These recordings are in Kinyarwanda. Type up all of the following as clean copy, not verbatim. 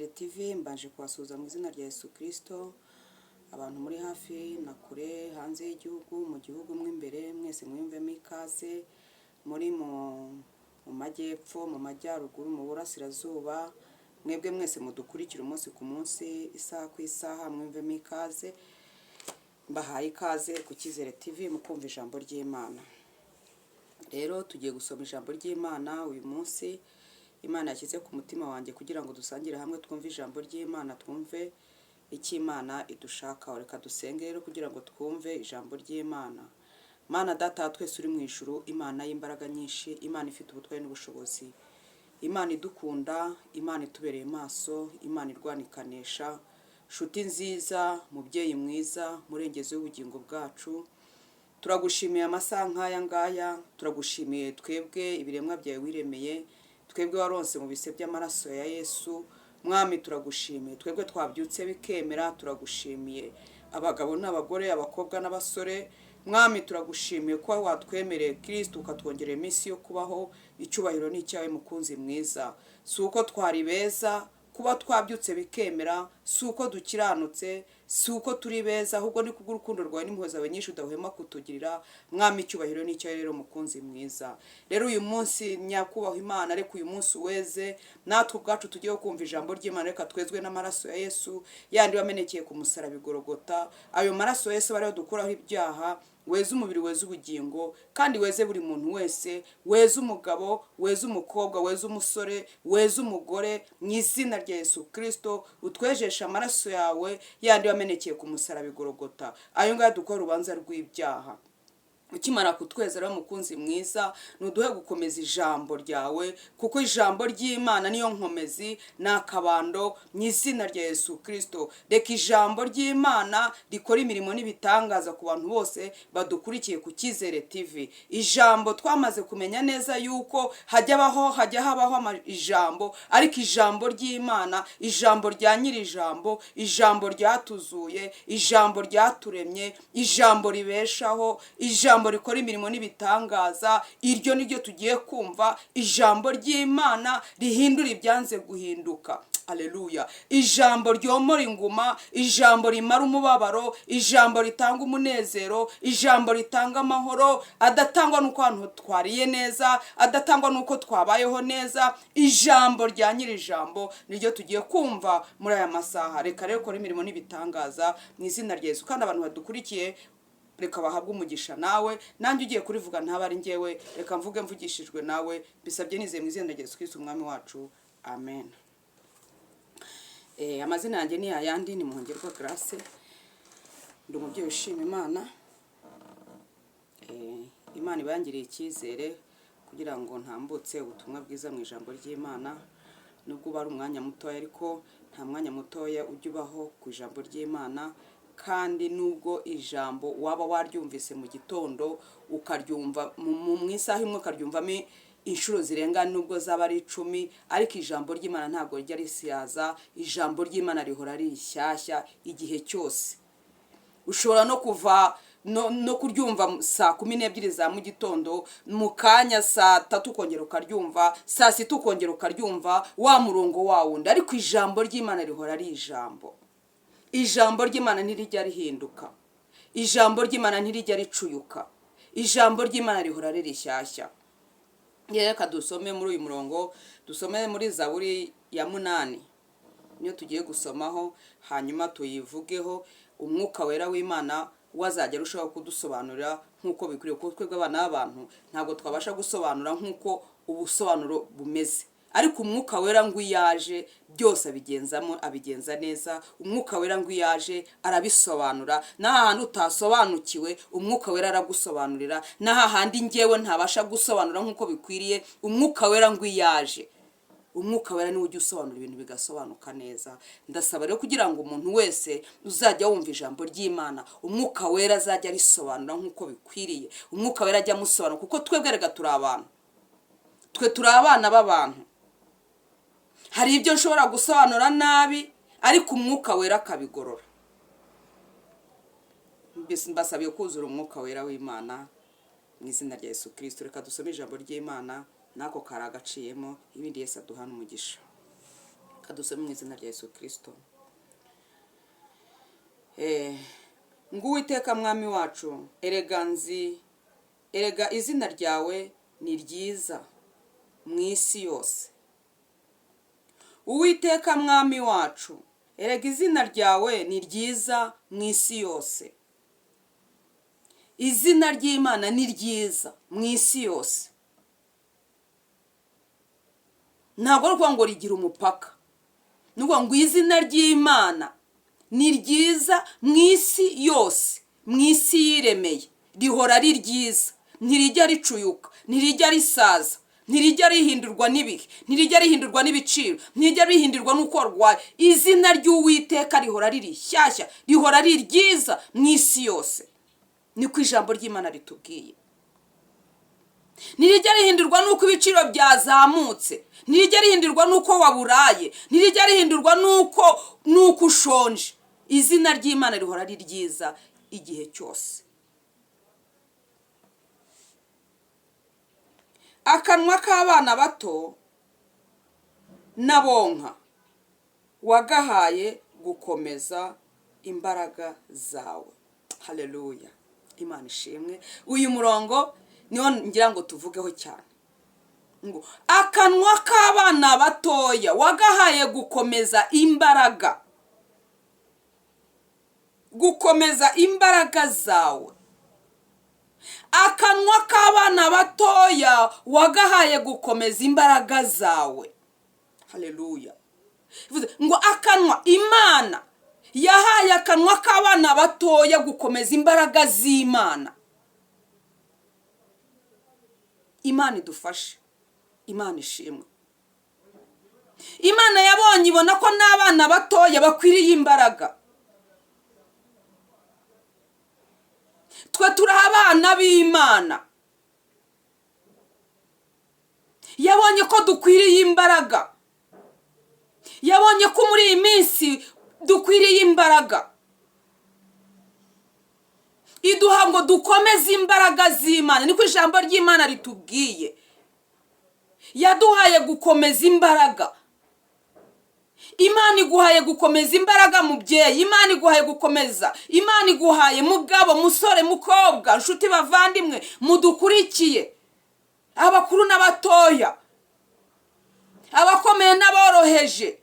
TV, mbanje kubasuhuza mu izina rya Yesu Kristo. Abantu muri hafi na kure, hanze y'igihugu, mu gihugu mo imbere, mwese mwiyumvemo ikaze. Muri mu majyepfo, mu majyaruguru, mu burasirazuba, mwebwe mwese mudukurikira umunsi ku munsi, isaha ku isaha, mwiyumvemo ikaze. Mbahaye ikaze ku Cyizere TV mu kumva ijambo ry'Imana. Rero tugiye gusoma ijambo ry'Imana uyu munsi. Imana yashyize ku mutima wanjye kugira ngo dusangire hamwe, twumve ijambo ry'Imana, twumve icyo Imana idushakaho. Reka dusenge rero kugira ngo twumve ijambo ry'Imana. Mana Data wa twese uri mu ijuru, Imana y'imbaraga nyinshi, Imana ifite ubutware n'ubushobozi, Imana idukunda, Imana itubereye maso, Imana irwana ikanesha, nshuti nziza, mubyeyi mwiza, murengezi w'ubugingo bwacu, turagushimiye amasaha nk'aya ngaya. Turagushimiye twebwe ibiremwa byawe wiremeye, twebwe waronse mu bise by'amaraso ya Yesu. Mwami, turagushimiye twebwe twabyutse bikemera. Turagushimiye abagabo n'abagore, abakobwa n'abasore. Mwami, turagushimiye kuba watwemereye Kirisiti, ukatwongerera iminsi yo kubaho. Icyubahiro ni icyawe, mukunzi mwiza. Si uko twari beza kuba twabyutse bikemera, si uko dukiranutse, si uko turi beza, ahubwo ni kubw'urukundo rwawe n'impuhwe zawe nyinshi udahwema kutugirira. Mwami, icyubahiro ni icyawe rero, mukunzi mwiza. Rero uyu munsi, nyakubahwa Imana, reka uyu munsi uweze, natwe ubwacu tugiye kumva ijambo ry'Imana. Reka twezwe n'amaraso ya Yesu yandi wamenekeye ku musaraba i Gorogota. Ayo maraso ya Yesu ariyo dukuraho ibyaha. Weze umubiri, weze ubugingo, kandi weze buri muntu wese. Weze umugabo, weze umukobwa, weze umusore, weze umugore, mu izina rya Yesu Kirisito. Utwejeshe amaraso yawe yandi wamenekeye ku musaraba i Gorogota, ayo ngayo dukora urubanza rw'ibyaha. Ukimara kutweza rero, mukunzi mwiza, nuduhe gukomeza ijambo ryawe, kuko ijambo ry'Imana niyo nkomezi, ni akabando. Mu izina rya Yesu Kirisito, reka ijambo ry'Imana rikora imirimo n'ibitangaza ku bantu bose badukurikiye ku Cyizere TV. Ijambo twamaze kumenya neza yuko hajya habaho ijambo, ariko ijambo ry'Imana, ijambo rya nyiri ijambo, ijambo ryatuzuye, ijambo ryaturemye, ijambo ribeshaho, ijambo rikora imirimo n'ibitangaza, iryo ni ryo tugiye kumva. Ijambo ry'Imana rihindura ibyanze guhinduka. Aleluya! Ijambo ryomora inguma, ijambo rimara umubabaro, ijambo ritanga umunezero, ijambo ritanga amahoro adatangwa n'uko ahantu twariye neza, adatangwa n'uko twabayeho neza. Ijambo rya nyiri ijambo niryo tugiye kumva muri aya masaha. Reka rero kora imirimo n'ibitangaza mu izina rya Yesu. Kandi abantu badukurikiye, reka bahabwe umugisha nawe. Nanjye ugiye kurivuga ntaba ari njyewe, reka mvuge mvugishijwe nawe. Bisabye nizeye mu izina rya Yesu Kristo Umwami wacu, amen. Amazina yanjye ni ayandi, ni Muhongerwa Grace. Ndi umubyeyi ushima Imana. Imana ibangiriye icyizere kugira ngo ntambutse ubutumwa bwiza mu ijambo ry'Imana, nubwo uba ari umwanya mutoya, ariko nta mwanya mutoya ujya ubaho ku ijambo ry'Imana. Kandi nubwo ijambo waba waryumvise mu gitondo, ukaryumva mu isaha imwe, ukaryumvamo inshuro zirenga nubwo zaba ari 10, ariko ijambo ry'Imana ntabwo rijya risiyaza. Ijambo ry'Imana rihora ari rishyashya igihe cyose. Ushobora no kuva no kuryumva saa 12 za mu gitondo, mu kanya saa 3 ukongera ukaryumva, saa 6 ukongera ukaryumva, wa murongo wa wundi, ariko ijambo ry'Imana rihora ari ijambo. Ijambo ry'Imana ntirijya rihinduka, ijambo ry'Imana ntirijya ricuyuka, ijambo ry'Imana rihora ari rishyashya. Reka dusome muri uyu murongo, dusome muri Zaburi ya 8, niyo tugiye gusomaho, hanyuma tuyivugeho. Umwuka Wera w'Imana we azajya arushaho kudusobanurira nk'uko bikwiriye, kuko twebwe abana b'abantu ntabwo twabasha gusobanura nk'uko ubusobanuro bumeze. Ariko Umwuka Wera ngo iyo aje, byose abigenzamo, abigenza neza. Umwuka Wera ngo iyo aje arabisobanura. N'ahandi utasobanukiwe, Umwuka Wera aragusobanurira. N'ahandi ngewe ntabasha gusobanura nk'uko bikwiriye, Umwuka Wera ngo iyo aje, Umwuka Wera niwe ujya usobanura ibintu bigasobanuka neza. Ndasaba rero kugira ngo umuntu wese uzajya wumva ijambo ry'Imana, Umwuka Wera azajya arisobanura nk'uko bikwiriye. Umwuka Wera ajya amusobanura, kuko twebwe rega turi abantu, twe turi abana b'abantu. Hari ibyo nshobora gusobanura nabi, ariko Umwuka Wera akabigorora. Mbasabiye kuzura Umwuka Wera w'Imana mu izina rya Yesu Kirisito. Reka dusome ijambo ry'Imana, n'ako kari agaciyemo, ibindi Yesu aduhana umugisha. Reka Kadusome mu izina rya Yesu Kirisito. Ngo Uwiteka Mwami wacu, erega nzi, erega izina ryawe ni ryiza mu isi yose. Uwiteka Mwami wacu, erega izina ryawe ni ryiza mu isi yose. Izina ry'Imana ni ryiza mu isi yose. Ntabwo ari ukuvuga ngo rigira umupaka, ni ukuvuga ngo izina ry'Imana ni ryiza mu isi yose, mu isi yiremeye rihora ari ryiza, ntirijya ricuyuka, ntirijya risaza, ntirijya rihindurwa n'ibihe, ntirijya rihindurwa n'ibiciro, ntirijya rihindurwa n'uko warwaye. Izina ry'Uwiteka rihora riri rishyashya, rihora ari ryiza mu isi yose. Niko ijambo ry'Imana ritubwiye. Ntirijya rihindurwa n'uko ibiciro byazamutse, ntirijya rihindurwa n'uko waburaye, ntirijya rihindurwa n'uko ushonje. Izina ry'Imana rihora ari ryiza igihe cyose. Akanwa k'abana bato n'abonka wagahaye gukomeza imbaraga zawe. Haleluya, Imana ishimwe. Uyu murongo niwo ngira ngo tuvugeho cyane, ngo akanwa k'abana batoya wagahaye gukomeza imbaraga, gukomeza imbaraga zawe. Akanwa k'abana batoya wagahaye gukomeza imbaraga zawe. Haleluya. Ngo akanwa, Imana yahaye akanwa k'abana batoya gukomeza imbaraga z'Imana. Imana idufashe, Imana ishimwe. Imana yabonye ibona ko n'abana batoya bakwiriye imbaraga. Twe turi abana b'Imana. Yabonye ko dukwiriye imbaraga. Yabonye ko muri iyi minsi dukwiriye imbaraga. Iduha ngo dukomeze imbaraga z'Imana. Niko ijambo ry'Imana ritubwiye. Yaduhaye gukomeza imbaraga. Imana iguhaye gukomeza imbaraga mubyeyi, Imana iguhaye gukomeza, Imana iguhaye mugabo, musore, mukobwa, nshuti, bavandimwe mudukurikiye, abakuru n'abatoya, abakomeye n'aboroheje.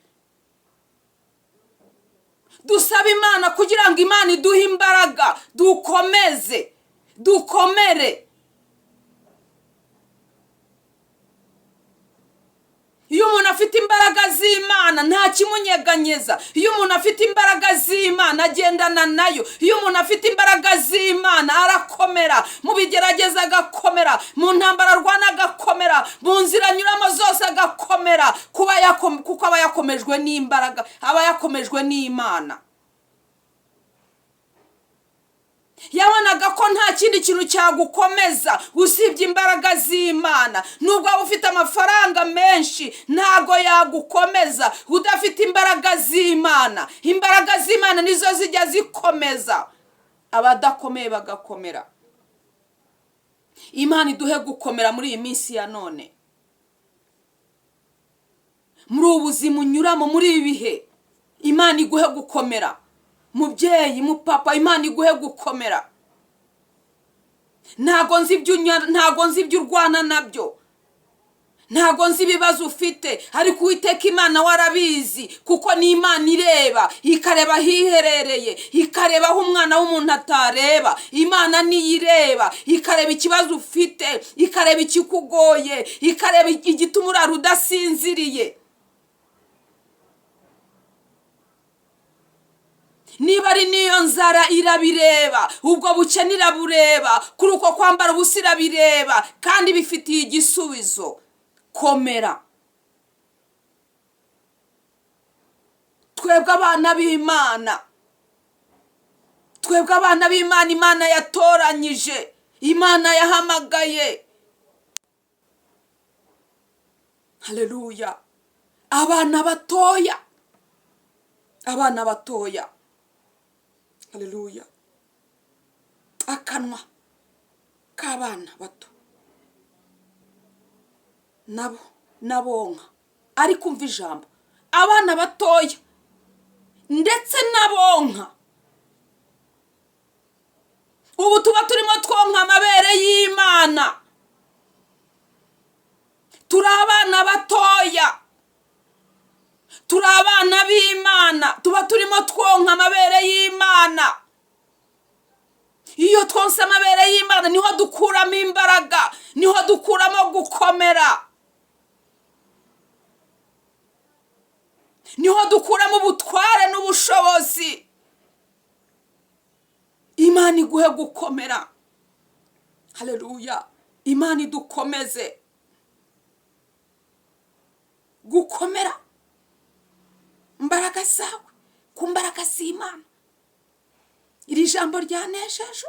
Dusaba Imana kugira ngo Imana iduhe imbaraga, dukomeze, dukomere. Iyo umuntu afite imbaraga z'Imana nta kimunyeganyeza. Iyo umuntu afite imbaraga z'Imana agendana nayo. Iyo umuntu afite imbaraga z'Imana arakomera, mu bigerageza agakomera, mu ntambara arwana agakomera, mu nzira anyuramo zose agakomera, kuko aba yakomejwe n'imbaraga, aba yakomejwe n'Imana. Yabonaga ko nta kindi kintu cyagukomeza usibye imbaraga z'Imana. Nubwo waba ufite amafaranga menshi ntago yagukomeza udafite imbaraga z'Imana. Imbaraga z'Imana nizo zijya zikomeza abadakomeye bagakomera. Imana iduhe gukomera muri iyi minsi ya none, muri ubu buzima unyuramo, muri ibi bihe. Imana iguhe gukomera. Mubyeyi, mupapa, Imana iguhe gukomera. Ntago nzi ibyo urwana nabyo, ntago nzi ibibazo ufite, ariko Uwiteka Imana warabizi, kuko ni Imana ireba, ikareba ahiherereye, ikareba aho umwana w'umuntu atareba. Imana niyo ireba, ikareba ikibazo ufite, ikareba ikikugoye, ikareba igituma urara udasinziriye. Niba ari niyo nzara irabireba, ubwo bukene irabureba, kuri uko kwambara ubusa irabireba, kandi bifitiye igisubizo. Komera. Twebwe abana b'Imana, twebwe abana b'Imana, Imana yatoranyije, Imana yahamagaye. Haleluya. Abana batoya, abana batoya. Haleluya. Akanwa k'abana bato nabo nabonka, ari kumva ijambo. Abana batoya ndetse n'abonka, ubu tuba turimo twonka amabere y'Imana. Turi abana batoya, turi abana b'Imana, tuba turimo twonka amabere y'Imana. Iyo twonse amabere y'Imana niho dukuramo imbaraga, niho dukuramo gukomera, niho dukuramo ubutware n'ubushobozi. Imana iguhe gukomera. Haleluya. Imana idukomeze gukomera imbaraga zawe ku mbaraga z'Imana. Iri jambo ryanesheje,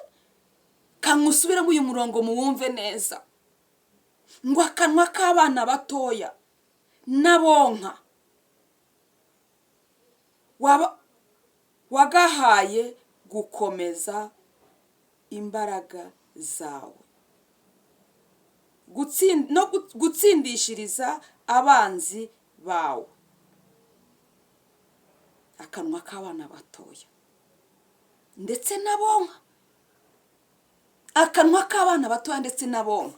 kankusubiremo uyu murongo muwumve neza. Ngo akanwa k'abana batoya n'abonka wagahaye gukomeza imbaraga zawe, no gutsindishiriza abanzi bawe. Akanwa k'abana batoya ndetse n'abonka, akanwa k'abana batoya ndetse n'abonka.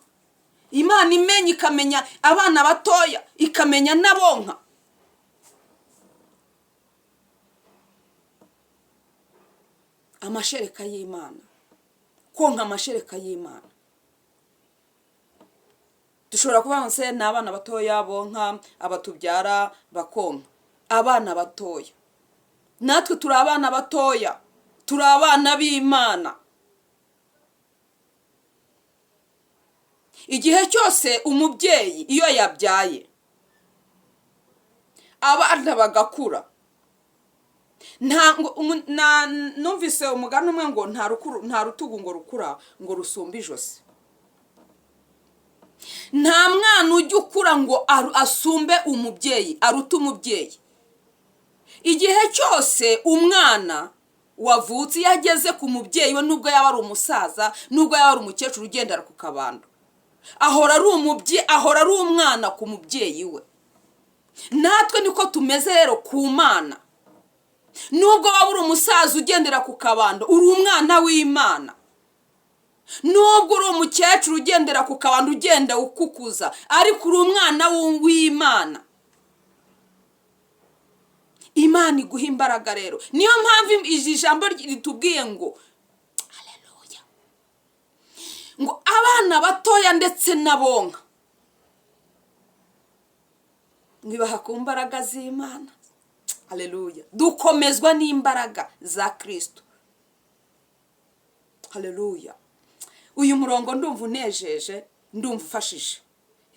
Imana imenya, ikamenya abana batoya, ikamenya n'abonka. Amashereka y'Imana, konka amashereka y'Imana. Dushobora kuvuga ngo se ni abana batoya bonka, abatubyara bakonka. Abana batoya, natwe turi abana batoya, turi abana b'Imana. Igihe cyose umubyeyi iyo yabyaye abana bagakura, numvise umugani umwe ngo nta rutugu ngo rukura ngo rusumbe ijosi. Nta mwana ujya ukura ngo asumbe umubyeyi, arute umubyeyi. Igihe cyose umwana wavutse iyo ageze ku mubyeyi we, nubwo yaba ari umusaza, nubwo yaba ari umukecuru ugendera ku kabando, ahora ari umubye, ahora ari umwana ku mubyeyi we. Natwe niko tumeze rero ku Mana. Nubwo waba uri umusaza ugendera ku kabando, uri umwana w'Imana. Nubwo uri umukecuru ugendera ku kabando, ugenda ukukuza, ariko uri umwana w'Imana. Imana iguha imbaraga rero. Niyo mpamvu iri jambo ritubwiye ngo haleluya, ngo abana batoya ndetse n'abonka mwibaha ku mbaraga z'Imana. Haleluya. Dukomezwa n'imbaraga za Kristo. Haleluya. Uyu murongo ndumva unejeje, ndumva ufashije.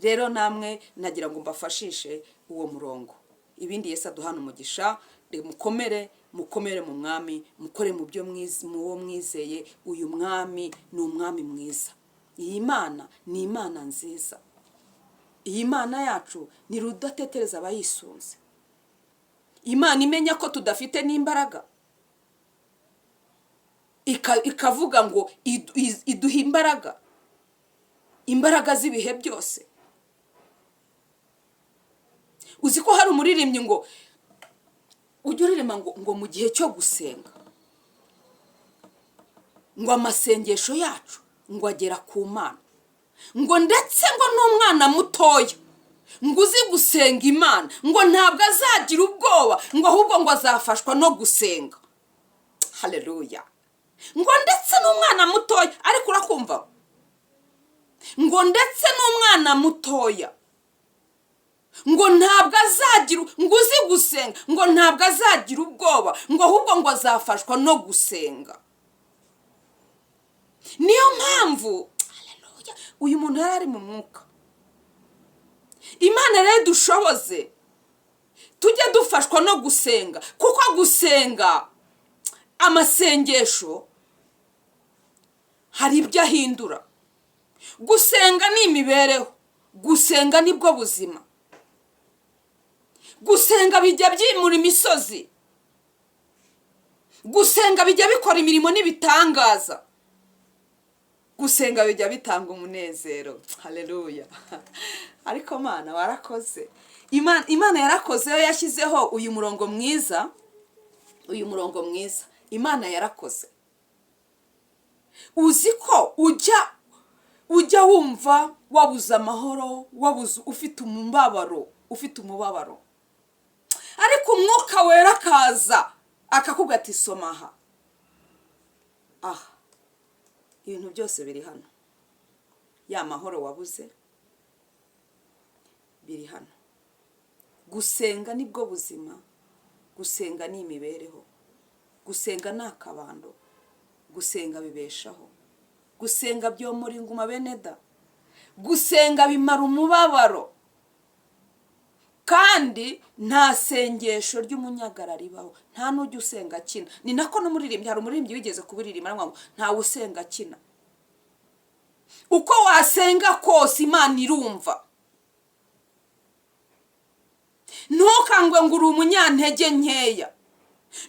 Rero namwe nagira ngo mbafashishe uwo murongo. Ibindi Yesu aduhana umugisha. Mukomere, mukomere mu mwami, mukore mu byo mu wo mwizeye. Uyu mwami ni umwami mwiza. Iyi Mana ni Imana nziza. Iyi Mana yacu ni rudatetereza abayisunze. Imana imenya ko tudafite n'imbaraga, ikavuga ngo iduha imbaraga, imbaraga z'ibihe byose. Uzi ko hari umuririmbyi ngo ujya uririmba ngo mu gihe cyo gusenga, ngo amasengesho yacu ngo agera ku Mana, ngo ndetse ngo n'umwana mutoya ngo uzi gusenga Imana ngo ntabwo azagira ubwoba, ngo ahubwo ngo azafashwa no gusenga. Haleluya. Ngo ndetse n'umwana mutoya, ariko urakumva, ngo ndetse n'umwana mutoya ngo ntabwo azagira, ngo uzi gusenga, ngo ntabwo azagira ubwoba, ngo ahubwo ngo azafashwa no gusenga. Niyo mpamvu haleluya, uyu muntu yari ari mu mwuka. Imana rero dushoboze tujye dufashwa no gusenga, kuko gusenga amasengesho hari ibyo ahindura. Gusenga ni imibereho, gusenga nibwo buzima. Gusenga bijya byimura imisozi, gusenga bijya bikora imirimo n'ibitangaza, gusenga bijya bitanga umunezero. Haleluya. Ariko Mana warakoze. Imana yarakoze, yo yashyizeho uyu murongo mwiza, uyu murongo mwiza. Imana yarakoze. Uzi ko ujya wumva wabuze amahoro, wabuze, ufite umubabaro, ufite umubabaro, ariko Umwuka Wera akaza akakubwira ati: "Soma aha, aha ibintu byose biri hano, ya mahoro wabuze biri hano." Gusenga nibwo buzima, gusenga ni imibereho, gusenga ni akabando, gusenga bibeshaho, gusenga byomora inguma, bene da, gusenga bimara umubabaro. Kandi nta sengesho ry'umunyagara ribaho, nta n'ujya usenga akina. Ni nako n'umuririmbyi, hari umuririmbyi wigeze kubiririmba aravuga ngo ntawe usenga akina. Uko wasenga kose, Imana irumva. Ntukangwe ngo uri umunyantege nkeya,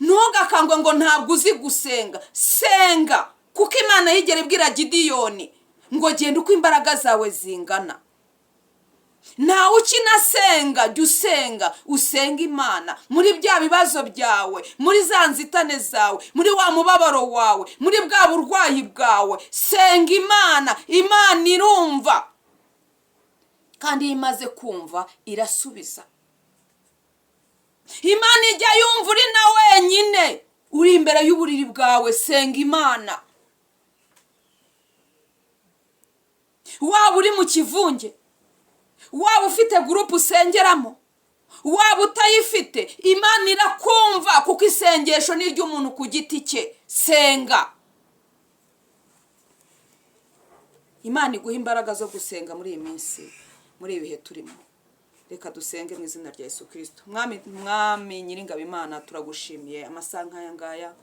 ntugakangwe ngo ntabwo uzi gusenga. Senga, kuko Imana yigera ibwira Gidiyoni ngo: "Genda uko imbaraga zawe zingana." Ntawe ukina asenga. Jya usenga, usenga Imana muri bya bibazo byawe, muri za nzitane zawe, muri wa mubabaro wawe, muri bwa burwayi bwawe. Senga Imana, Imana irumva, kandi iyo imaze kumva irasubiza. Imana ijya yumva uri na wenyine, uri imbere y'uburiri bwawe. Senga Imana, waba uri mu kivunge, waba ufite groupe usengeramo, waba utayifite, Imana irakumva, kuko isengesho ni iry'umuntu ku giti cye. Senga, Imana iguha imbaraga zo gusenga muri iyi minsi, muri ibi bihe turimo. Reka dusenge mu izina rya Yesu Kirisito. Mwami, Mwami Nyiringabo Imana, turagushimiye amasaha nk'aya ngaya.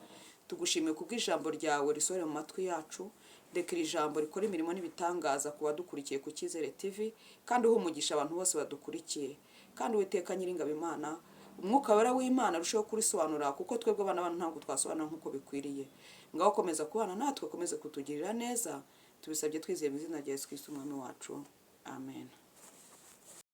Tugushimiye kubw'ijambo ryawe risohora mu matwi yacu. Reka iri jambo rikora imirimo n'ibitangaza ku badukurikiye ku Cyizere TV, kandi uha umugisha abantu bose badukurikiye. Kandi Uwiteka Nyiringabo Imana, Umwuka Wera w'Imana arusheho kurisobanura, kuko twebwe abana b'abantu ntabwo twasobanura nk'uko bikwiriye. Ngaho komeza kubana natwe, komeza kutugirira neza. Tubisabye twizeye mu izina rya Yesu Kristo Umwami wacu, amen.